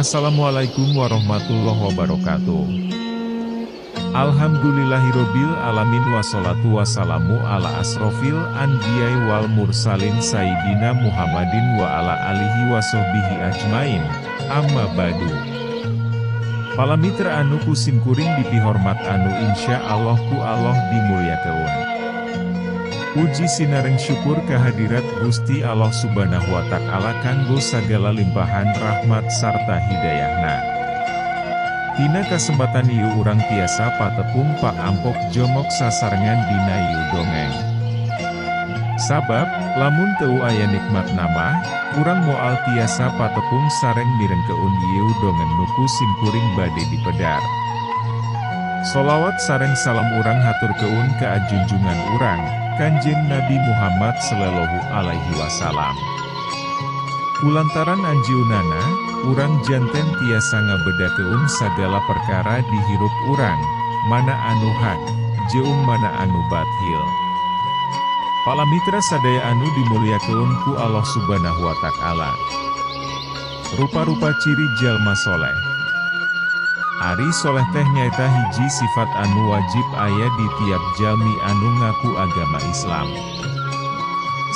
Assalamualaikum warahmatullahi wabarakatuh. Alhamdulillahirobbil alamin wassalatu wassalamu ala asrofil anbiya'i wal mursalin sayyidina Muhammadin wa ala alihi washobihi ajmain. Amma ba'du. Pala mitra anu ku simkuring dipihormat anu insya Allah ku Allah dimulyakeun. Puji sinareng syukur kehadirat Gusti Allah Subhanahu wa Ta'ala kanggo sagala limpahan rahmat sarta hidayahna. Tina kasempatan ieu urang tiasa patepung pak ampok jongok sasarengan dina ieu dongeng. Sabab, lamun teu aya nikmat nama, urang moal tiasa patepung sareng mirengkeun ieu dongeng nuku simkuring bade dipedar. Solawat sareng salam urang haturkeun ka ajunjungan urang, Kanjeng Nabi Muhammad Sallallahu Alaihi Wasallam. Kulantaran anjeunana, urang janten tiasa ngabedakeun sagala perkara dihirup urang, mana anu hak, jeung mana anu batil. Pala mitra sadaya anu dimulyakeun ku Allah Subhanahu wa Ta'ala. Rupa-rupa ciri jalma soleh. Ari soleh teh nyaeta hiji sifat anu wajib aya di tiap jalmi anu ngaku agama Islam.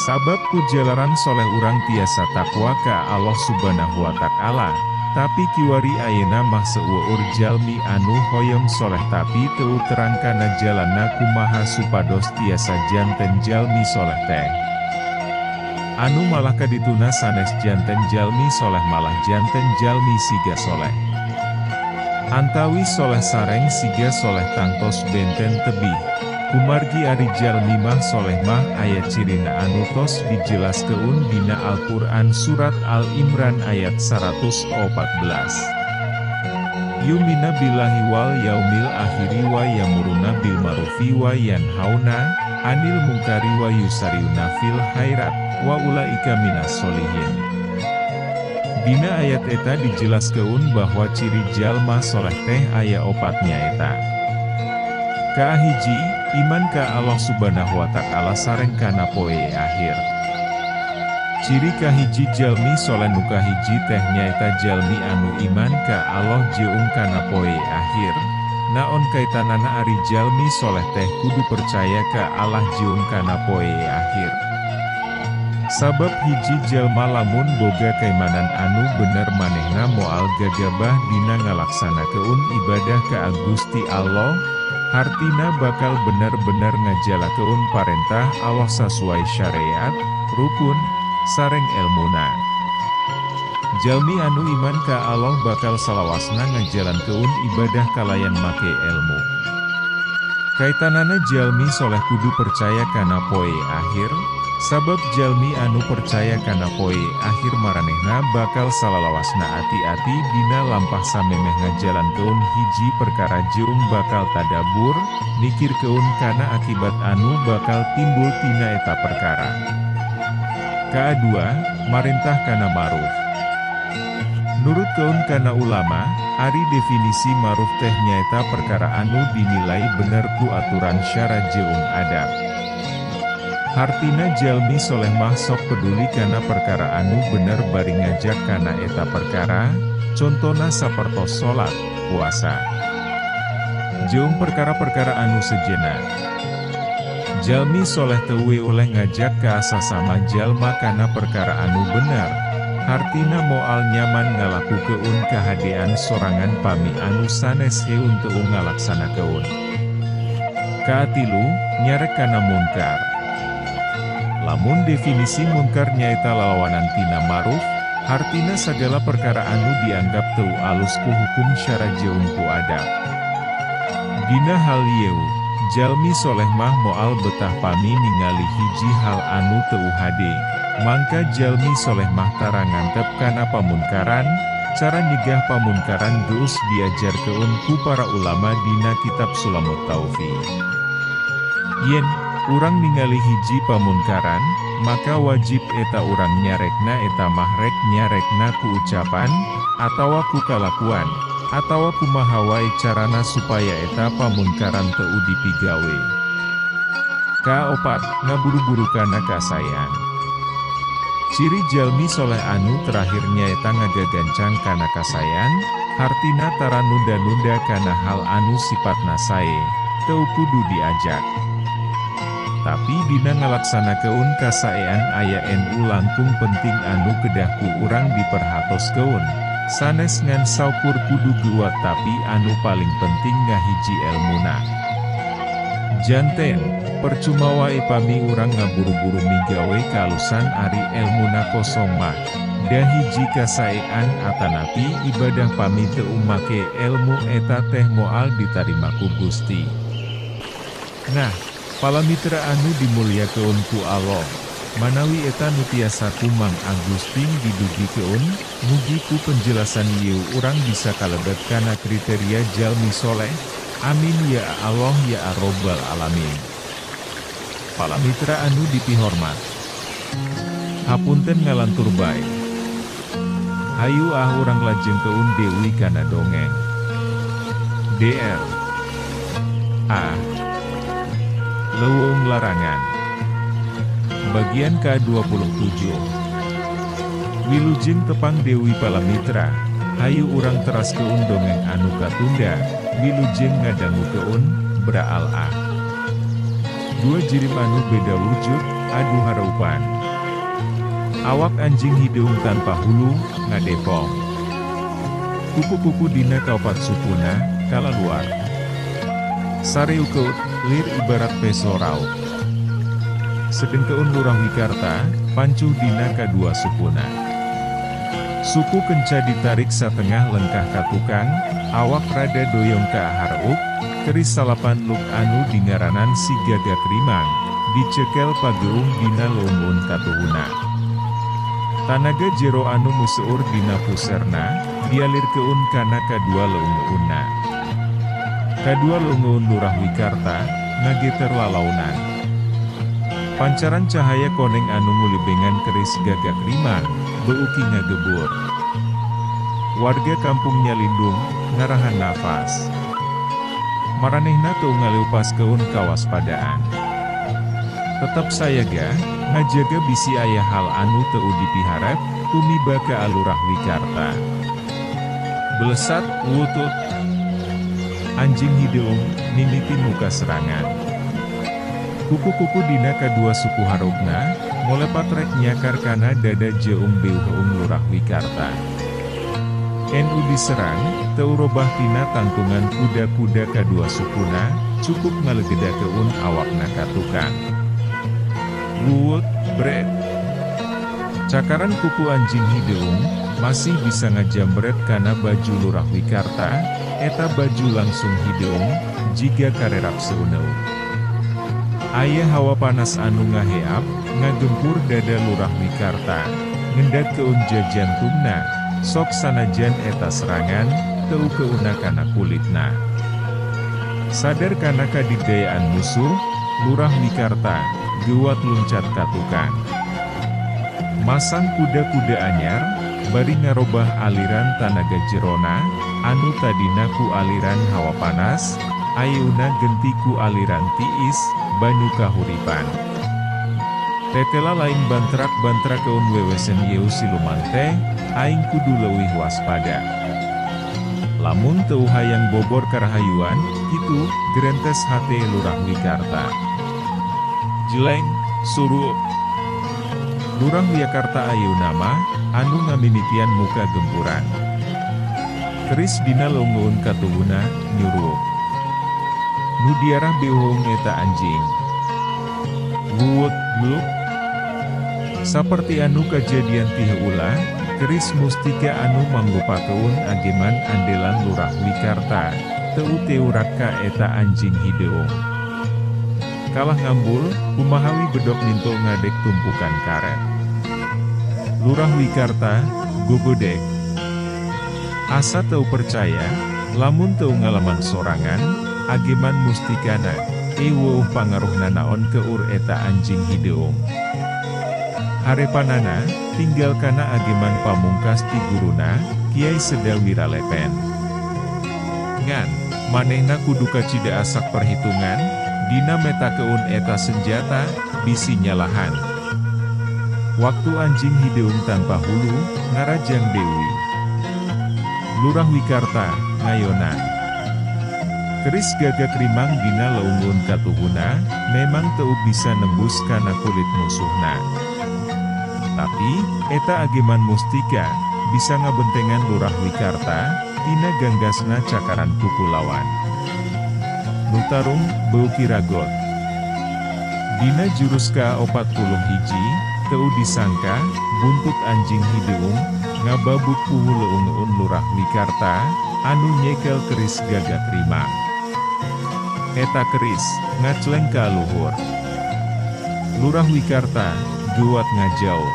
Sabab ku jalaran soleh urang tiasa takwa ka Allah Subhanahu wa Ta'ala, tapi kiwari ayeuna mah seueur jalmi anu hoyong soleh tapi teu terang kana jalanna kumaha supados tiasa janten jalmi soleh teh. Anu malah kadituna sanes janten jalmi soleh malah janten jalmi siga soleh. Antawis soleh sareng siga soleh tangtos benten tebih. Kumargi ari jalmi mah soleh mah aya cirina anu tos dijelaskeun dina Al-Qur'an Surat Al-Imran ayat 114. Yumina billahi wal yaumil akhiri wa yamuruna bil ma'rufi wa yanhauna anil mungkari wa yusariuna fil khairat wa ulaika minas solihin. Dina ayat eta dijelaskeun bahwa ciri jalma soleh teh aya opat nyaeta. Kahiji, iman ka Allah Subhanahu wa Ta'ala sareng kana poe akhir. Ciri kahiji jalmi soleh nu kahiji teh nyaeta jalmi anu iman ka Allah jeung kana poe akhir. Naon kaitanana ari jalmi soleh teh kudu percaya ka Allah jeung kana poe akhir. Sabab hiji jalma lamun boga kaimanan anu bener manehna moal gagabah dina ngalaksanakeun ibadah ka Gusti Allah, hartina bakal bener-bener ngajalakeun parentah Allah sasuai syariat, rukun, sareng elmuna. Jalmi anu iman ka Allah bakal salawasna ngajalankeun ibadah kalayan make elmu. Kaitanana jalmi soleh kudu percaya kana poe akhir, sabab jalmi anu percaya kana poe akhir maranehna bakal salalawasna ati-ati dina lampah samemeh ngajalankeun hiji perkara jeung bakal tadabur, mikirkeun kana akibat anu bakal timbul tina eta perkara. Kadua, marentah kana ma'ruf. Nurutkeun kana ulama, ari definisi ma'ruf teh nyaeta perkara anu dinilai bener ku aturan syara jeung adab. Hartina jalmi soleh mah sok peduli kana perkara anu bener bari ngajak kana eta perkara, contona sapertos salat, puasa, jeung perkara-perkara anu sejena. Jalmi soleh teu oleh ngajak ka sasama jalma kana perkara anu bener, hartina moal nyaman ngalakukeun kahadean sorangan pami anu sanes heun teu ngalaksanakeun. Kaatilu, nyarek kana munkar. Lamun definisi munkar nyaeta lalawanan tina ma'ruf, hartina sagala perkara anu dianggap teu alus ku hukum syara jeung ku adab. Dina hal ieu, jalmi soleh mah moal betah pami ningali hiji hal anu teu hade, mangka jalmi soleh mah tara ngantep kana pamunkaran, cara nyegah pamunkaran geus diajarkeun ku para ulama dina kitab Sulamut Taufiq. Yen urang ningali hiji pamunkaran, maka wajib eta urang nyarekna eta mahrek nyarekna ku ucapan, atawa ku kalakuan, atawa kumaha wae carana supaya eta pamunkaran teu dipigawe. Kaopat, ngaburu-buru kana kasaean. Ciri jalmi soleh anu terakhir nyaeta ngagagancang kana kasaean, hartina tara nunda-nunda kana hal anu sipatna sae, teu kudu diajak. Tapi dina ngalaksanakeun kasaean aya nu langkung penting anu kedah ku urang diperhatoskeun, sanes ngan saukur kudu geuwat tapi anu paling penting ngahiji elmuna. Janten, percuma wae pami urang ngaburu-buru migawe kalusan ari elmuna kosong mah, da hiji kasaean atanapi ibadah pami teu make elmu eta teh moal ditarima ku Gusti. Nah, palamitra anu dimulyakeun ku Allah, manawi eta nu tiasa ku Mang Agustin didugikeun, mugi ku penjelasan ieu urang bisa kalebet kana kriteria jalmi soleh. Amin ya Allah ya Robbal Alamin. Palamitra anu dipihormat, hapunten ngalantur bae. Hayu ah urang lajengkeun deui kana dongeng. DR A Leuweung Larangan Bagian ke-27. Wilujeng tepang deui palamitra, hayu urang teraskeun dongeng anu katunda. Wilujeng ngadangukeun braal ah. Dua jirim anu beda wujud, adu hareupan. Awak anjing hideung tanpa hulu, ngadepong. Kupu-kupu dina kaopat sukuna, kalaluar. Sareukeut, lir ibarat peso raut. Sedengkeun Lurah Wikarta, pancuh dina kadua sukuna. Suku kenca ditarik satengah lengkah ka tukang, awak rada doyong ka hareup, keris salapan luk anu dingaranan si gagak rimang, dicekel pageung dina leuweung katuhuna. Tanaga jero anu museur dina puserna, dialirkeun kana kadua leungeunna. Kadua leungeun Lurah Wikarta, ngageter lalaunan. Pancaran cahaya koneng anu ngulibengan keris gagak rimang, beuki ngagebur. Warga kampung nyalindung, ngarahan nafas. Maranehna teu ngaleupaskeun kawaspadaan. Tetep sayaga, ngajaga bisi aya hal anu teu dipiharep, tumiba ka Lurah Wikarta. Belesat, wutut. Anjing hideung, mimiti muka serangan. Kuku-kuku dina kadua suku hareupna, molepat rek nyakar kana dada jeung beuheung Lurah Wikarta. Nu diserang, teu robah tina tangtungan kuda-kuda kadua sukuna, cukup ngalegedakeun awakna ka tukang. Wuut, bret. Cakaran kuku anjing hideung, masih bisa ngajambret kana baju Lurah Wikarta, eta baju langsung hideung, jiga karerap seuneu. Aya hawa panas anu ngaheap, ngagempur dada Lurah Wikarta, ngendatkeun jajantungna, sok sanajan eta serangan, teu keuna kana kulitna. Sadar kana kadigdayaan musuh, Lurah Wikarta, geuwat luncat ka tukang. Masang kuda-kuda anyar, bari ngarobah aliran tanaga jerona, anu tadina ku aliran hawa panas, ayeuna genti ku aliran tiis, banyu kahuripan. Tetela lain bantrak-bantrakeun wewesen ieu siluman teh, aing kudu leuwih waspada. Lamun teu hayang bobor karahayuan, kitu gerentes hate Lurah Wikarta. Jeleng, surup. Lurah Wikarta ayeuna mah, anu ngamimitian muka gempuran. Keris dina leungeun katuhuna, nyurup. Nu diarah beuheung eta anjing. Wuut, gluk. Saperti anu kajadian ti heula, keris mustika anu mangrupakeun ageman andelan Lurah Wikarta, teu teurak ka eta anjing hideung. Kalah ngambul, kumahawi bedok mintul ngadek tumpukan karet. Lurah Wikarta, gogodek. Asa teu percaya, lamun teu ngalaman sorangan, ageman mustikana, eweuh pangaruhna naon keur eta anjing hideung. Harepanana, tinggal kana ageman pamungkas ti guruna, Kiai Seda Wiralepen. Ngan, manehna kudu kacida asak perhitungan, dina metakeun eta senjata, bisi nyalahan. Waktu anjing hideung tanpa hulu, ngarajang deui. Lurah Wikarta, ngayonan. Keris gagak rimang dina leungeun katuhuna, memang teu bisa nembus kana kulit musuhna. Tapi, eta ageman mustika, bisa ngabentengan Lurah Wikarta, tina ganggasna cakaran kuku lawan. Nu tarung, beuki ragot. Dina jurus ka-41, teu disangka, buntut anjing hideung, ngababuk puhu leungeun Lurah Wikarta, anu nyekel keris gagak rimang. Eta keris, ngacleng ka luhur. Lurah Wikarta, duat ngajauh.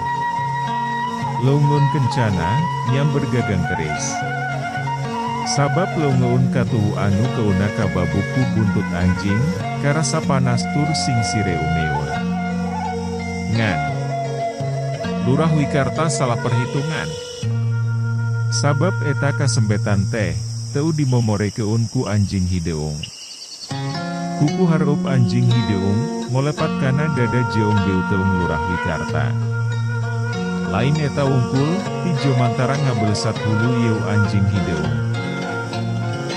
Leungeun kencana, nyamber gagang keris. Sabab leungeun katuhu anu keuna kababuk ku buntut anjing, karasa panas tur singsire umeun. Ngan. Lurah Wikarta salah perhitungan. Sabab eta kasempetan teh, teu dimomorekeun ku anjing hideung. Kuku hareup anjing hideung, ngolepat kana dada jeung beuteung Lurah Wikarta. Lain eta wungkul, ti jomantara ngabelesat hulu yeu anjing hideung.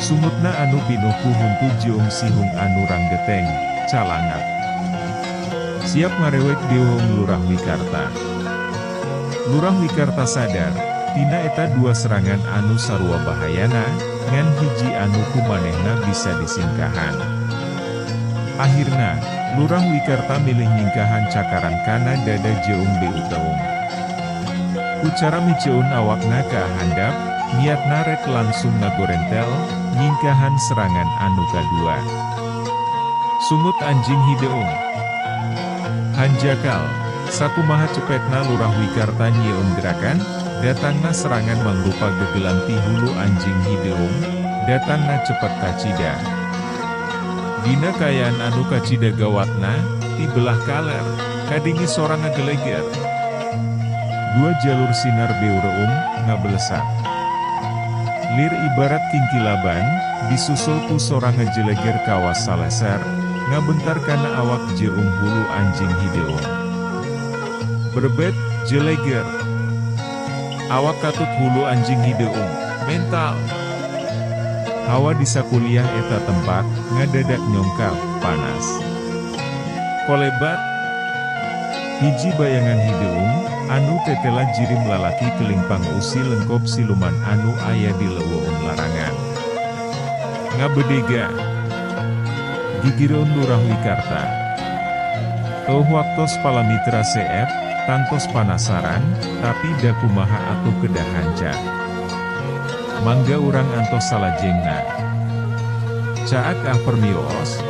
Sungutna anu pinuh ku huntu jeung sihung anu ranggeteng, calangap. Siap ngarewek deuheung Lurah Wikarta. Lurah Wikarta sadar, tina eta dua serangan anu sarua bahayana, ngan hiji anu kumanehna bisa disingkahan. Akhirna, Lurah Wikarta milih nyingkahan cakaran kana dada jeung beuteung. Ku cara miceun awakna ka handap, niatna rek langsung ngagorentel, nyingkahan serangan anu kadua. Sungut anjing hideung. Hanjakal, sakumaha cepetna Lurah Wikarta nyieun gerakan, datangna serangan mangrupa gegelan ti hulu anjing hideung, datangna cepet kacida. Dina kaayaan anu kacida gawatna, ti belah kaler, kadingi sora ngageleger. Dua jalur sinar beureum, ngabelesat. Lir ibarat kingkilaban, disusul ku sora ngejeleger kawas saleser, ngabentar kana awak jeung hulu anjing hideung. Berbet, jeleger. Awak katut hulu anjing hideung, mental. Hawa di sakuliah eta tempat, ngadadak nyongkap, panas. Kolebat. Hiji bayangan hideung, anu tetela jirim lalaki kelingpang usi lengkop siluman anu aya di leuweung larangan. Ngabedega. Gigireun Lurah Wikarta. Teuh waktos palamitra CF, tantos panasaran, tapi da kumaha atuh kedah hanca. Mangga urang antos salajengna. Caak ah permios.